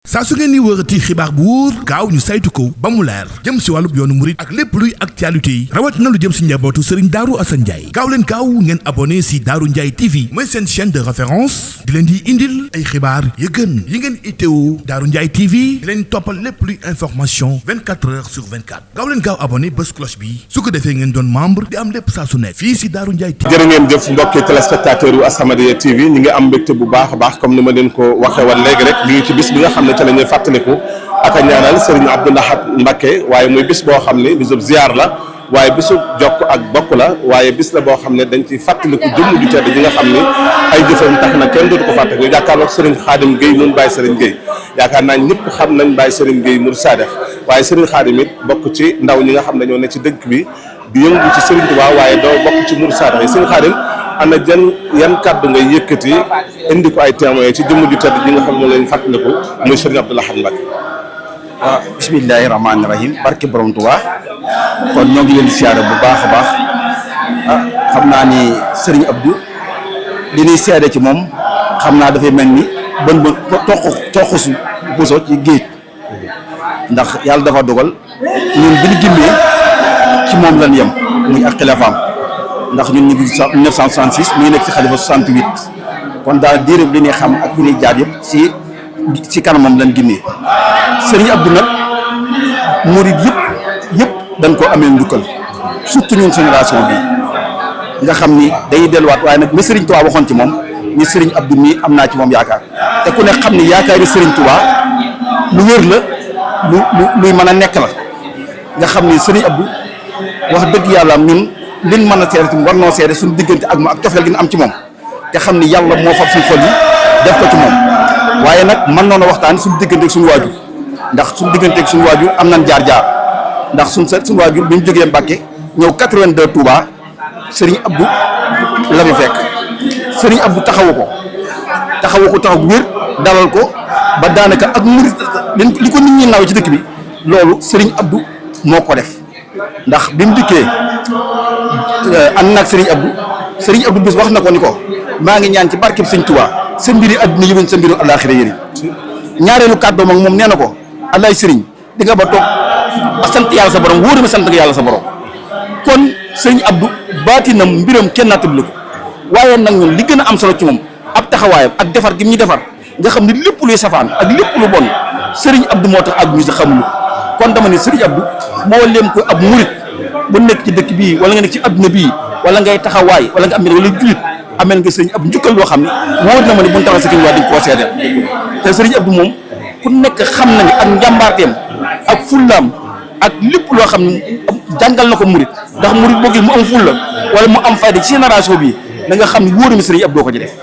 saa su ngeen ni wërati xibaar bu wóor gaaw ñu saytu ko ba mu leer jëm si wàllub yoonu murit ak lépp luy actualité yi rawat na lu jëm si njabootu Serigne Darou Assane Ndiaye gaaw leen gaaw ngeen abonné si Darou Ndiaye TV mooy seen chaîne de référence di leen di indil ay xibaar yu gën yi ngeen itteewu Darou Ndiaye TV di leen toppal lépp luy information 24 heures sur 24 gaaw leen gaaw abonné bés cloche bi su ko defee ngeen doon membre di am lépp saa su ne fii si Darou Ndiaye TV. jërë ngeen jëf mbokki téléspectateurs yu As-Samadiyya TV ñi ngi am mbégte bu baax a baax comme ni ma leen ko waxee woon léegi rek ñu ngi ci bis bi nga xam ne ca la ñuy fàttaliku ak a ñaanal Serigne Abdou Lahad Mbacké waaye muy bis boo xam ne bisub ziar la waaye bisu jokk ak bokk la waaye bis la boo xam ne dañ ciy fàttaliku jëmm ju tedd ji nga xam ne ay jëfam tax na kenn dootu ko fàtte ñu jàkkaarloog Serigne Khadim Gueye mun Baye Serigne Gueye yaakaar naa ñëpp xam nañ Baye Serigne Gueye Mouride Sadikh waaye Serigne Khadim it bokk ci ndaw ñi nga xam ne ñoo ne ci dëkk bi di yëngu ci Serigne Touba waaye doo bokk ci Mouride Sadikh yi Serigne Khadim ana yan kàddu ngay yëkkati indi ko ay témoins ci jëmm ju tedd ji nga xam ne lañ fàttaliku muy Serigne Abdou Lahad Mbacké. waaw bismillahi rahmaani rahim barke borom Touba kon ñoo ngi leen di siyaare bu baax a baax xam naa ni Serigne Abdou li ñuy seede ci moom xam naa dafay mel ni bën toxusu buso ci géej ndax yàlla dafa dogal ñun bi ñu gimmee ci moom lañ yem muy ak xilafaam ndax ñun ñu ngi 1966 mu ngi nekk ci xalifa 68 kon daal diirëb li ñuy xam ak fi ñuy jaar yëpp ci kanamam lañ gimmee Serigne Abdou nag murid yëpp dañ ko amee njukkal surtout ñun génération bi nga xam ni day delluwaat waaye nag ni Serigne Touba waxoon ci moom ni Serigne Abdou mii am naa ci moom yaakaar te ku ne xam ni yaakaari Serigne Touba lu wér la luy mën a nekk la nga xam ni Serigne Abdou wax dëgg yàlla ñun liñ mën a seede ci war noo seede suñu diggante ak moom ak cofeel gi ñu am ci moom te xam ni yàlla moo fab suñu xol yi def ko ci moom waaye nag mën noonu waxtaan suñu diggante ak suñu waajur ndax suñu diggante ak suñu waajur am nañ jaar-jaar ndax suñu waajur bi ñu jógee Mbàkke ñëw 82 Touba Serigne Abdou la fi fekk Serigne Abdou taxawu ko taxaw bu wér dalal ko ba daanaka ak murid li ko nit ñi naw ci dëkk bi loolu Serigne Abdou moo ko def ndax bi mu dikkee ànd naag Serigne Abdou bis wax na ko ni ko maa ngi ñaan ci barkeb Serigne Touba sa mbiri àdduna yëwén sa mbiru àllaaxira yëriñ ñaareelu kàddoom ak moom nee na ko allaay Serigne di nga ba toog ba sant yàlla sa borom wóor ma sant nga yàlla sa borom kon Serigne Abdou baatinam mbiram kenn naatable ko waaye nag ñun li gën a am solo ci moom ab taxawaayam ak defar gi ñu defar nga xam ni lépp luy safaan ak lépp lu bon Serigne Abdou moo tax ak ñu sa xamuñu kon dama ni Serigne Abdou moo leen ko ab murit bu nekk ci dëkk bii wala nga nekk ci adduna bii wala ngay taxawaay wala nga am wala julit amel nga Serigne Abdou njukkal loo xam ne wóor na ma ne bu ñu taxaw sa kii waa di nga koo seedeel te Serigne Abdou moom ku nekk xam na ni ak njàmbaarteem ak fullaam ak lépp loo xam ne jàngal na ko murit ndax murit boo gis mu am fulla wala mu am fayda ci génération bi da nga xam ne wóor na Serigne Abdou ko ci def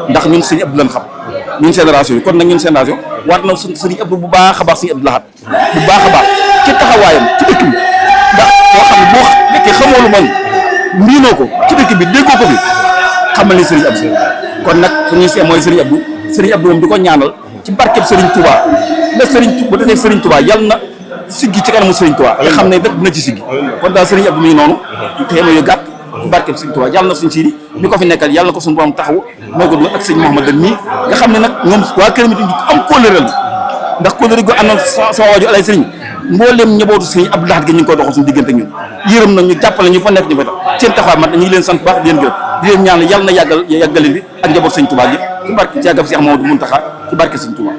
ndax ñun Serigne Abdou lañ xam ñun génération bi kon nag ñun génération war na Serigne Abdou bu baax a baax Serigne Abdou Lahad bu baax a baax ci taxawaayam ci dëkk bi ndax boo xam ne boo fekkee xamoo lu man mbiinoo ko ci dëkk bi déggoo ko fi xamal ni Serigne Abdou kon nag fu ñuy see mooy Serigne Abdou moom di ko ñaanal ci barkeb Serigne Touba la bu defee Serigne Touba yàlla na siggi ci kanamu Serigne Touba nga xam ne dëkk dina ci siggi kon daal Serigne Abdou mi ngi noonu téema yu gàtt ci barkeb Serigne Touba yàlla na suñ siidi mi ko fi nekkal yàlla na ko suñu borom taxawu moo ko ak sëñ Mouhamadou mii nga xam ne nag ñoom waa kër mi am kóllëre la ndax kóllëre go àndoon sama waaju alay Serigne mboolem ñëbootu Serigne Abdou Lahad gi ñu ngi koy doxal suñu diggante ñun yërëm na ñu jàppale ñu fa nekk ñu fa tax seen taxawaay mat na ñu ngi leen sant baax di leen gërëm di leen ñaan yàlla na yàggale bi ak njaboot Serigne Touba gi ci barke ci yàggaf si Amadou Mountakha ci barke Serigne Touba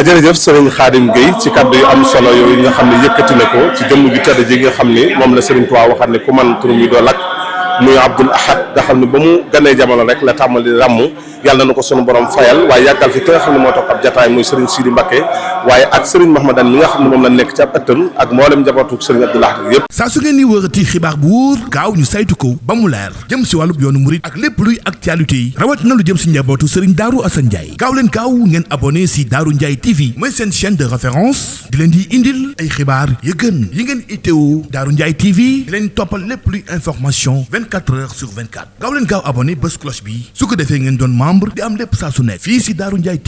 jërëjëf Serigne Khadim Gueye ci kaddu yu am solo yooyu nga xam ne yëkkati na ko ci jëmm ju tedd ji nga xam ne moom la Serigne Touba waxaat ne ku man turam yi doo lakk muy Abdou Lahad nga xam ne ba mu ganee jamono rek la tàmbali ràmm yàlla na ko sunu borom fayal waaye yàggal fi ki nga xam ne moo toog ab jataay muy Serigne Sidi Mbacké waaye ak Serigne Mahmadan mi nga xam ne moom la nekk ci ab ëttam ak mboolem njabootu Serigne Abdou Lahad yëpp saa su ngeen ni wërati xibaar bu wóor gaaw ñu saytu ko ba mu leer jëm si wàllub yoonu murit ak lépp luy actualité yi rawat na lu jëm si njabootu Serigne Darou Assane Ndiaye gaaw leen gaaw ngeen abonné si Darou Ndiaye TV mooy seen chaîne de référence di leen di indil ay xibaar yu gën yi ngeen itteewu Darou Ndiaye TV di leen toppal lépp luy information 24 heures sur 24 gaaw leen gaaw abonné bés cloche bi su ko defee ngeen doon membre di am lépp saa su ne fii si Darou Ndiaye TV